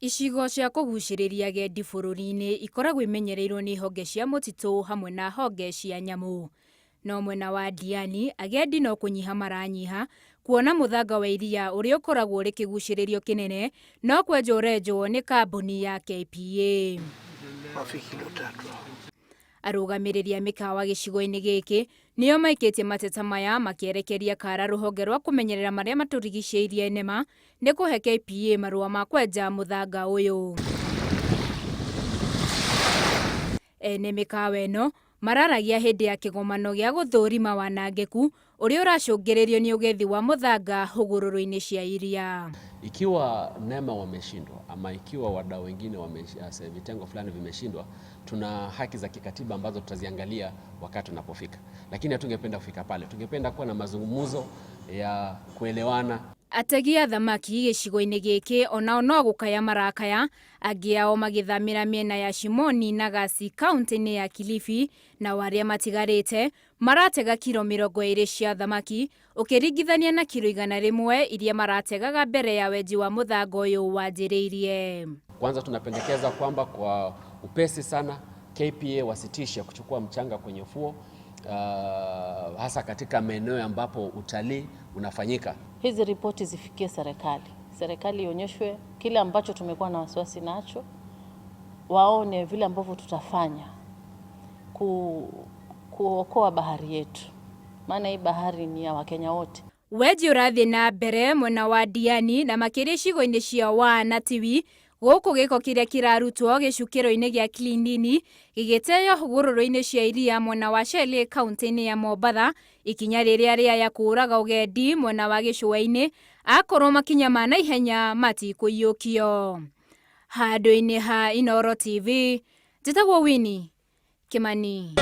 Icigo cia kũgucĩrĩria agendi bũrũri-inĩ ikoragwo imenyereirwo nĩ honge cia mũtitũ hamwe na honge cia nyamũ. No mwena wa Diani, agendi no kũnyiha maranyiha kuona mũthanga wa iria ũrĩa ũkoragwo ũrĩ kĩgucĩrĩrio kĩnene no kwenjwo ũrenjwo nĩ kambuni ya KPA. Arũgamĩrĩri a mĩkawa gĩcigo-inĩ gĩkĩ nĩo maikĩtie mateta maya makĩerekeria kara rũhonge rwa kũmenyerera marĩa matũrigicĩirie NEMA nĩ kũhe KPA marũa ma kwenja mũthanga ũyũ. Ene mĩkawa ĩno mararagia hĩndĩ ya kĩgomano gĩa gũthũrima wanangĩku ũrĩa ũracũngĩrĩrio nĩ ũgethi wa mũthanga hũgũrũrũ-inĩ cia iria. Ikiwa NEMA wameshindwa ama ikiwa wadau wengine vitengo fulani vimeshindwa, tuna haki za kikatiba ambazo tutaziangalia wakati unapofika, lakini hatungependa kufika pale. Tungependa kuwa na mazungumzo ya kuelewana. Ategi a thamaki gĩcigo-inĩ gĩkĩ onao no gũkaya marakaya, angĩ ao magĩthamĩra mĩena ya Shimoni na Gasi kaunti-inĩ ya Kilifi, nao arĩa matigarĩte maratega kiro 20 cia thamaki ũkĩringithania na kiro 100 iria marategaga mbere ya wenji wa mũthanga ũyũ wanjĩrĩirie. Kwanza tunapendekeza kwamba kwa upesi sana KPA wasitishe kuchukua mchanga kwenye ufuo, hasa katika maeneo ambapo utalii unafanyika. Hizi ripoti zifikie serikali, serikali ionyeshwe kile ambacho tumekuwa na wasiwasi nacho, waone vile ambavyo tutafanya kuokoa bahari yetu, maana hii bahari ni ya Wakenya wote. Wenji ũrathiĩ na mbere mwena wa Diani na makĩria icigo-inĩ cia Waa na Tiwi gũkũ gĩko kĩrĩa kĩrarutwo gĩcukĩro-inĩ gĩa Kilindini gĩgĩteo hũgũrũrũ-inĩ cia iria mwena wa Sheli kaunti-inĩ ya Mombatha, ikinya rĩrĩa rĩaya kũũraga ũgendi mwena wa gĩcũa-inĩ akorwo makinya ma naihenya matikũiyũkio. Handũ-inĩ ha Inooro TV, njĩtagwo Winnie Kimani.